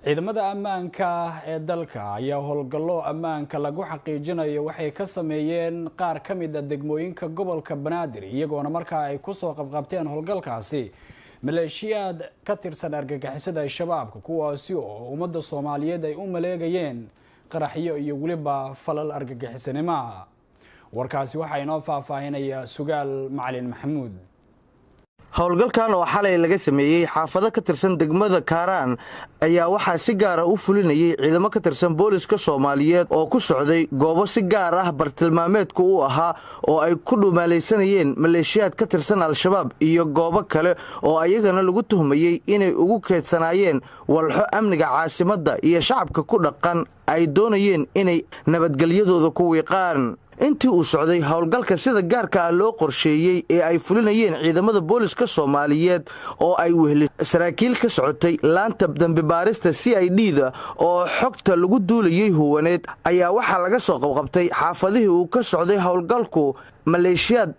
Ciidamada ammaanka ee dalka ayaa howlgallo ammaanka lagu xaqiijinayo waxay ka sameeyeen qaar ka mid a degmooyinka gobolka Banaadir, iyagoona markaa ay kusoo qabqabteen howlgalkaasi maleeshiyaad ka tirsan argagixisada Shabaabka, kuwaasi oo ummadda Soomaaliyeed ay u maleegayeen qaraxyo iyo weliba falal argagixisanimoa. Warkaasi waxaa inoo faahfaahinaya Sugaal Macalin Maxamuud. Howlgalkan oo xalay laga sameeyey xaafado ka tirsan degmada Kaaraan ayaa waxaa si gaara u fulinayey ciidamo ka tirsan booliska Soomaaliyeed oo ku socday goobo si gaar ah bartilmaameedku u ahaa oo ay ku dhumaalaysanayeen maleeshiyaad ka tirsan Al-Shabaab iyo goobo kale oo ayagana lagu tuhmayey inay ugu keedsanaayeen walxo amniga caasimadda iyo shacabka ku dhaqan ay doonayeen inay nabadgelyadooda ku wiiqaan. Intii uu socday howlgalka sida gaarka ah loo qorsheeyey ee ay fulinayeen ciidamada booliska Soomaaliyeed oo ay wehli saraakiil ka socotay laanta dambibaarista CID da oo xogta lagu duulayey huwaneed, ayaa waxaa laga soo qabqabtay xaafadihii uu ka socday howlgalku maleeshiyaad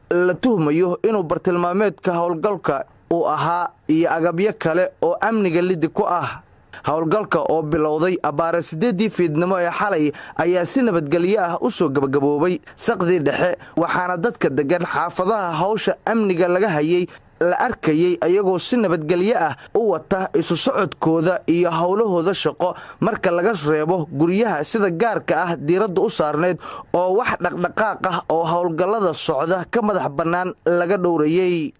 la tuhmayo inuu bartilmaameedka howlgalka uu ahaa iyo agabyo kale oo amniga lidi ku ah. Howlgalka oo bilowday abbaare 8dii fiidnimo ee xalay ayaa si nabadgelyo ah u soo gebagaboobay saqdii dhexe, waxaana dadka deggan xaafadaha hawsha amniga laga hayay la arkayey ayagoo si nabadgelyo ah u wata isu socodkooda iyo howlahooda shaqo, marka laga reebo guryaha sida gaarka ah diiradda u saarneyd oo wax dhaqdhaqaaq ah oo howlgallada socda ka madax bannaan laga dhowrayey.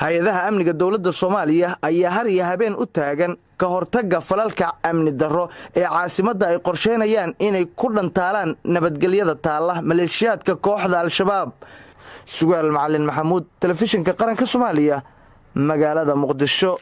Hay-adaha amniga dowladda Soomaaliya ayaa har iyo habeen u taagan ka hortagga falalka amni darro ee caasimadda ay qorsheynayaan inay ku dhantaalaan nabadgelyada taalla maleeshiyaadka kooxda Al-Shabaab. Sugaal Macalin Maxamuud, Telefishinka Qaranka Soomaaliya, magaalada Muqdisho.